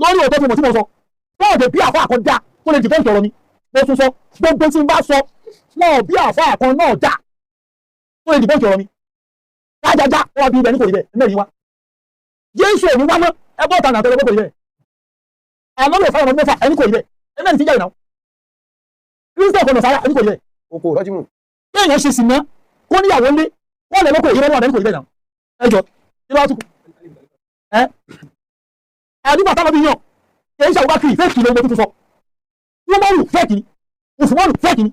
Lórí òótọ́ tí mo sọ, wọ́n ò dé bí àfa kan dá tó lè dìbò ìtọ̀rọ̀ mi. Mo tún sọ, gbogbo tí n bá sọ, wọn ò bí àfa kan náà dá tó lè dìbò ìtọ̀rọ̀ mi. Jájájá wọn wá bí ibẹ̀ ní kò rí bẹ́ẹ̀ mẹ́rin wá. Jésù ò ní wá mọ́, ẹ bọ́ ọ̀tá nàtọ́ kò rí bẹ́ẹ̀. Àlọ́ lè fáwọn ọmọ mẹ́fà, ẹni kò rí bẹ́ẹ̀. Ẹ mẹ́rin ti jáde náà. Kírísítẹ̀ kò nà sára, ẹni kò rí bẹ́ẹ̀. Oko rọ́jímù. Kéèyàn ṣe sì ná kó níyàwó lé wọ́n lè lóko ìrọ́lọ́wọ́, ẹni kò rí bẹ́ẹ̀ náà. Ẹ jọ, kí ló wá tún kù? Ẹ àdúgbò táwọn bí yàn kì í ṣe Abubakar, fake ló ń tuntun sọ. Umaru, fake ni. Usmanu, fake ni.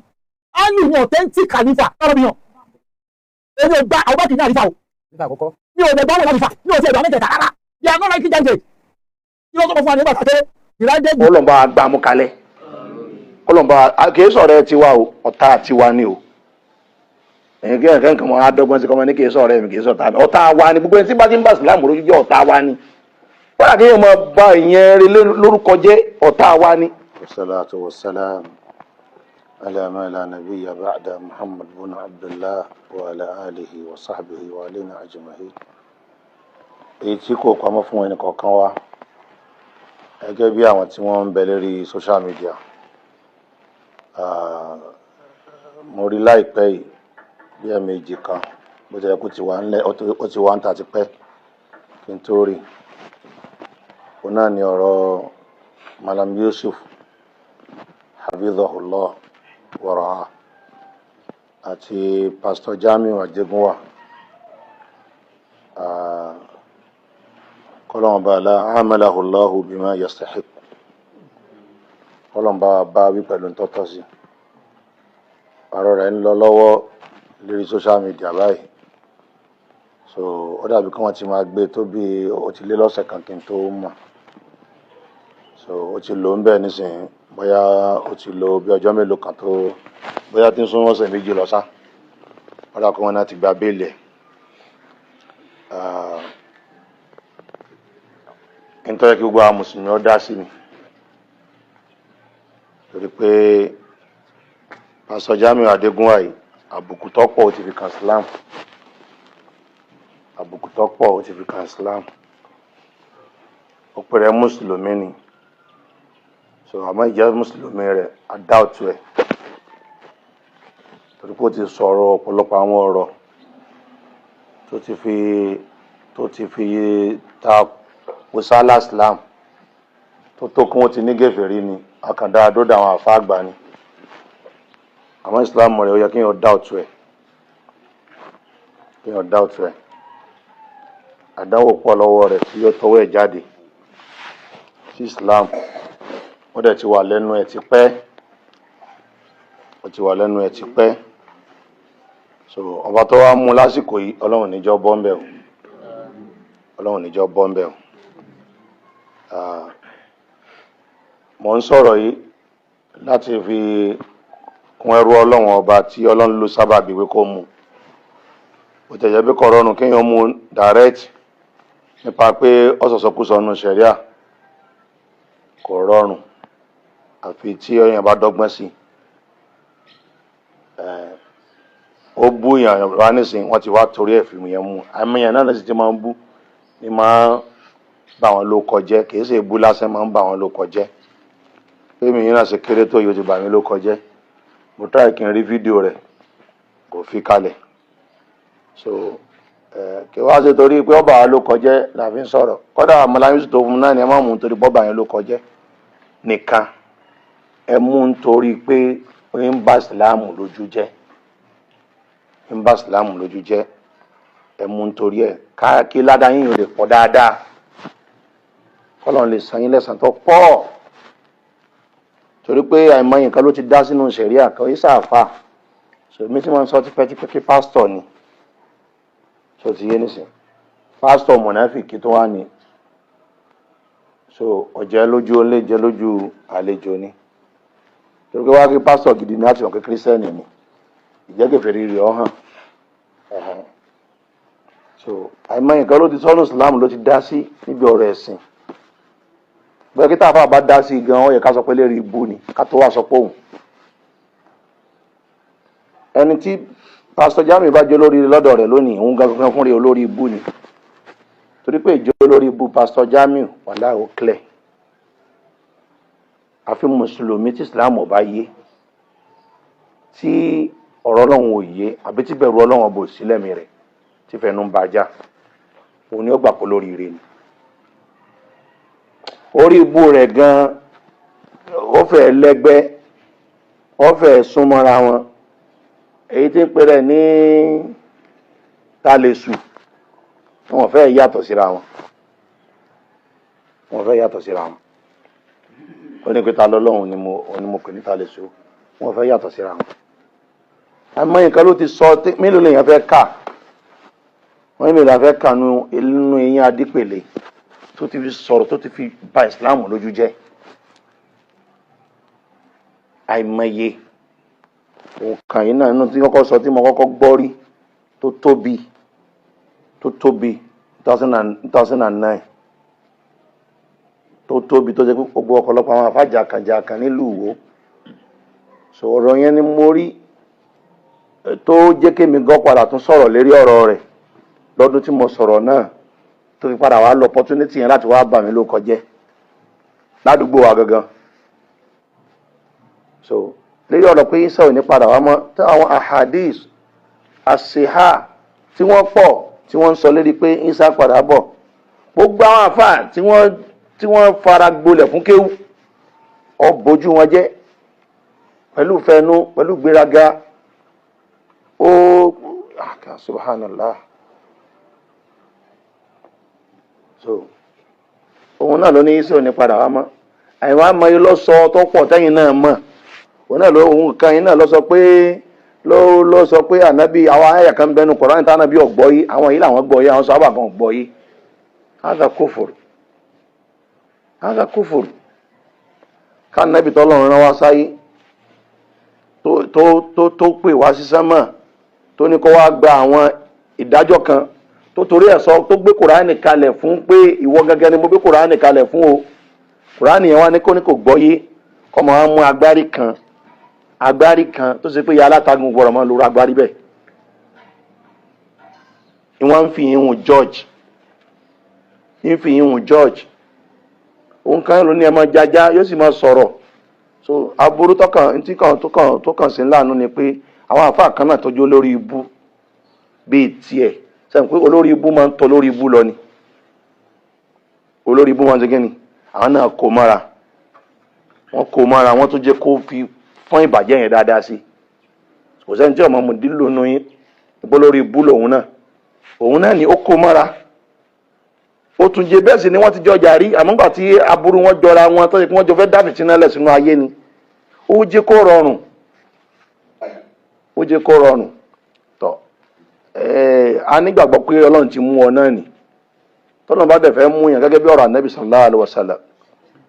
Ali ní authentic khalifa táwọn bí yàn. Èmi ò gba Abubakar ní àlífà o. Nígbà àkọ́kọ́. Mi ò lè gbọ́ wọn lálífà, mi ò tiẹ̀ gbà mẹ́tẹ̀ẹ̀ta rárá. They are not likely candidate. Kí ló tó kọ fún wa nígbà tàtẹ́ ìrádẹ́? Ọlọ́mọba gbàmú kalẹ̀, ọlọ́mọba kìí sọ̀rọ̀ ẹ tiwa o, ọ̀tá tiwa ni o. Ẹ̀yin kí ẹ̀kẹ́ nǹkan mọ́ adọ́gbọ́n sí kọ́mọ ní kìí sọ̀rọ̀ ẹ̀mí, kìí sọ̀tá mi, ọ̀tá wa ni. Gbogbo ẹni tí bá ti ń bá Ìsìlámù lójú jẹ́, ọ̀tá wa ni. Wọ́n kí èèyàn máa ba ìyẹn rí lórúkọ jẹ́, ọ̀tá wa ni. والصلاة والسلام على ما لا نبي بعد محمد بن عبد الله وعلى آله وصحبه وعلينا أجمعين. Èyí tí kò pamọ́ fún ẹnì kọ̀ọ̀kan wa, gẹ́gẹ́ bí àwọn tí wọ́n ń bẹ lórí social media, mo rí láìpẹ́ yìí bí ẹ̀ẹ̀mejì kan, bó ti yẹ kó ti wà ńlẹ̀, ó ti wà ń ta ti pẹ́ kí n tó rí. Òun náà ni ọ̀rọ̀ Malam Yusuf hafidhahullah wara'a àti Pastor Jamiu Ajegunwa. Kọ́lọ́n bá la amalahu Allahu bima yastahiq, kọ́lọ́n bá bá wí pẹ̀lú ntọ́tọ́ sí. Ọ̀rọ̀ rẹ̀ ń lọ lọ́wọ́ lórí social media báyìí, so ó dàbí kí wọ́n ti máa gbé tó bí ó ti lé lọ́sẹ̀ kan kí n tó mọ̀. So ó ti lò ń bẹ̀ nísìnyí, bóyá ó ti lò bí ọjọ́ mélòó kan tó, bóyá tí ń sún ọ̀sẹ̀ 2 lọ sá. Wọ́n dà kó wọn náà ti gba bail ẹ̀. Nítorí kí gbogbo àwọn mùsùlùmí ó dá sí ni, torí pé Pásítọ̀ Jamiu Adégúnwà yìí, àbùkù tó pọ̀ ó ti fi kan Islam, àbùkù tó pọ̀ ó ti fi kan Islam. Ó pèrè mùsùlùmí ni, so àmọ́ ìjẹ́ mùsùlùmí rẹ̀ a doubt ẹ̀, torí pé ó ti sọ̀rọ̀ ọ̀pọ̀lọpọ̀ àwọn ọ̀rọ̀ tó ti fi ta wosala Islam tó kí wọ́n ti ní gèfèrí ni, àkàndá àdódà àwọn àfa àgbà ni. Àmọ́ Islam rẹ̀, ó yẹ kí èèyàn doubt ẹ̀, kí èèyàn doubt ẹ̀. Àdánwò pọ̀ lọ́wọ́ rẹ̀ tí ó tọwọ́ ẹ̀ jáde sí Islam. Ó dẹ̀ ti wà lẹ́nu ẹ̀ ti pẹ́, ó ti wà lẹ́nu ẹ̀ ti pẹ́. So ọba tó wá mú lásìkò yìí, Ọlọ́run níjọ́ bọ́ ń bẹ̀ o, Ọlọ́run níjọ́ bọ́ ń bẹ̀ o. Mo ń sọ̀rọ̀ yìí láti fi kún ẹrú Ọlọ́run ọba tí Ọlọ́run ló sábàbí pé kó mú. Bó tẹ̀jẹ́ bí kò rọrùn kéèyàn mú direct nípa pé ọ̀sọ̀sọ̀kúsọ nù sẹ̀ríà, kò rọrùn àfi tí èèyàn bá dọ́gbọ́n sí. Ó bú èèyàn wá nísìnyí, wọ́n ti wá torí ẹ̀ fìmù yẹn mú. Àmì yẹn náà sì ti máa ń bú ní máa ń bá wọn ló kọjẹ́, kì í ṣe bú lásán, máa ń bá wọn ló kọjẹ́. Pé mi yín náà ṣe kéré tó yìí, ó ti bà mí ló kọjẹ́. Mo try kí n rí fídíò rẹ̀, kò fi kalẹ̀. So kí wá ṣe torí pé ọba wa ló kọjẹ́ la fi ń sọ̀rọ̀. Kọ́dà mọ̀láyé tó fún un náà ni, ẹ má mú un torí bọ́ba yẹn ló kọjẹ́ nìkan, ẹ mú un torí pé ó ń bá ìsìláàmù lójú jẹ́, ń bá ìsìláàmù lójú jẹ́. Ẹ mú un torí ẹ ká kí ládàá yín ò lè pọ̀ dáadáa, kọ́lọ́n lè san yín lẹ́san tó pọ̀, torí pé àìmọye nǹkan ló ti dá sínú sẹ̀ríà kan yìí sáàfà. So mi tí wọ́n ń sọ tipẹ́tipẹ́ kí pásítọ̀ ni, so ti yé nísìn, pásítọ̀ mọ̀náfìkì tó wà ní, so ọ̀jẹ̀ lójú ó lè jẹ́ lójú àlejò ni, torí pé wá kí pásítọ̀ gidi ní àti wọn kí kírísítẹ́nì ni ìjẹ́kẹ̀fẹ̀rí rẹ̀ ọ́ hàn. So àìmọye nǹkan ló ti sọ́nù Islam, ló ti dá sí níbi ọ̀rọ̀ ẹ̀sìn. Bẹ́ẹ̀ kí táàfà bá dá sí gan, ó yẹ ká sọ pé lérí ibú ni, ká tó wá sọ pé òun ẹni tí Pásítọ̀ Jamiu bá jẹ́ olórí lọ́dọ̀ rẹ̀ lónìí, òun gangan fún rẹ̀ olórí ibú ni, torí pé ìjọ olórí ibú Pásítọ̀ Jamiu wàhálà ó clear. Àfi mùsùlùmí tí Islam ò bá yé, tí ọ̀rọ̀ Ọlọ́run ò yé, àbí tí bẹ̀rù Ọlọ́run ọbọ̀ sí lẹ́mìí rẹ̀, tí fẹnu ń bàjá, òun ni ó gbà pé lórí ire ni. Orí ibú rẹ̀ gan, ó fẹ́ lẹ́gbẹ́, ó fẹ́ súnmọ́ra wọn. Èyí tí ń pè rẹ̀ ní ta lè sù, wọn fẹ́ yàtọ̀ síra wọn, wọn fẹ́ yàtọ̀ síra wọn. Ó ní pé ta lọ́lọ́run ni mo pè ní ta lè sù, wọn fẹ́ yàtọ̀ síra wọn. Àmọ́ nǹkan ló ti sọ, mélòó lèèyàn fẹ́ kà wọ́n ní, mélòó la fẹ́ kà nínú eyín adípèlé tó ti fi sọ̀rọ̀, tó ti fi ba ìsìláàmù lójú jẹ́? Àìmọye òǹkà yìí náà nínú tí kọ́kọ́ sọ, tí mo kọ́kọ́ gbọ́ rí tó tóbi, tó tóbi, 2009, tó tóbi, tó ṣe pé gbogbo ọ̀pọ̀lọpọ̀ àwọn àfàjàkànjàkàn nílùú Ìwó sọ̀rọ̀ yẹn ni mo rí tó jẹ́ kémi gan padà tún sọ̀rọ̀ lérí ọ̀rọ̀ rẹ̀ lọ́dún tí mo sọ̀rọ̀ náà, tó fi padà wá lọ opportunity yẹn láti wá bà mí ló kọjẹ́ ládùúgbò wa gangan. So lérí ọ̀rọ̀ pé Isa ò ní padà wá mọ́, tí àwọn ahadith àṣehà tí wọ́n pọ̀ tí wọ́n ń sọ lérí pé Isa padà bọ̀, gbogbo àwọn àfáà tí wọ́n fara gbolẹ̀ fún kéwú, ó bójú wọn jẹ́ pẹ̀lú fẹnu, pẹ̀lú gbéraga. Ó subhanallah. So òun náà ló ní Isa ò ní padà wá mọ́. Àìwá amáyé lọ sọ tó pọ̀ tẹ́yìn náà mọ̀. Òun náà ló òun kan yín náà lọ sọ pé ló sọ pé ànábì, àwọn àyà kan bẹnu Kùránì tí ànábì ọ̀gbọ́ yìí, àwọn yìí làwọn gbọ́ yìí, àwọn sábà kan gbọ́ yìí. Hádà kufur, hádà kufur. Kánábì tọ́lọ́run rán wá sáyé, tó pè wá sí sánmà, tó ní kó wá gba àwọn ìdájọ́ kan, tó torí ẹ̀ sọ, tó gbé Kùránì kalẹ̀ fún pé ìwọ gẹ́gẹ́ ni mo gbé Kùránì kalẹ̀ fún o. Kùránì yẹn wá ní kó ní kò gbọ́ yé, kọ́ máa mú agbárí kan, agbárí kan tó ṣe pé ya alátagun gbọ́dọ̀ máa lórí agbárí bẹ́ẹ̀. Wọ́n ń fi ihun George, ń fi ihun George. Òun kan ló ní ẹ máa jájá, yóò sì máa sọ̀rọ̀. So aburú tọkàn ntí kan tó kàn sí láàánú ni pé àwọn àfáà kan náà tọ́jú olórí ibú bíi tiẹ̀ sẹ́yìn pé olórí ibú máa ń tọ́ lórí ibú lọ ni. Olórí ibú máa ń ṣe kí ni, àwọn náà kò mọ́ra, wọ́n kò mọ́ra, wọ́n tún jẹ́ kó fi fọ́n ìbàjẹ́ yẹn dáadáa sí. Kò sẹ́ni tí ọmọ mùdílò nù yín ìbò lórí ibú lòun náà, òun náà ni ó kó mọ́ra, ó tún jẹ bẹ́ẹ̀ sì ni wọ́n ti jọjà rí. Àmọ́ nígbà tí aburú wọn jọra wọn, tó yẹ kí wọ́n jọ fẹ́ dá fìtínà lẹ̀ sínú ayé ni, ó jẹ́ kó rọrùn, ó jẹ́ kó rọrùn. Tọ́ a nígbàgbọ́ pé Ọlọ́run ti mú ọ náà nì. Tọ́lọ́run bá dẹ̀ fẹ́ mú yàn, gẹ́gẹ́ bí ọ̀rọ̀ Ànábì sallallahu alaihi wasallam,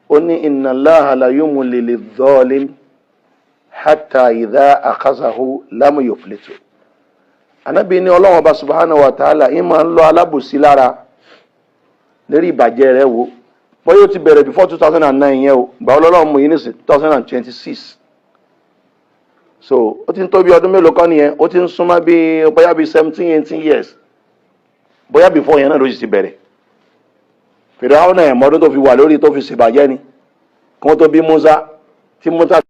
ó ní inna Allaha la yumli lidh-dhalim hatta idha akhazahu lam yuflitu. Ànábì ní Ọlọ́run Ọba subhanahu wa ta'ala ń máa ń lọ alábòsí lára lérí ìbàjẹ́ rẹ̀. Wò bóyá ó ti bẹ̀rẹ̀ before 2009 yẹn o, gbà Ọlọ́run mú yín ní 2026. So ó ti ń tó bí ọdún mélòó kan nìyẹn, ó ti ń súnmọ́ bí bóyá bí 17, 18 years, bóyá before yẹn náà ló sì ti bẹ̀rẹ̀. Fìràwọ́n náà, ẹ̀mọ́dún tó fi wà lórí tó fi ṣèbàjẹ́ ni kí wọ́n tó bí Musa tí Musa.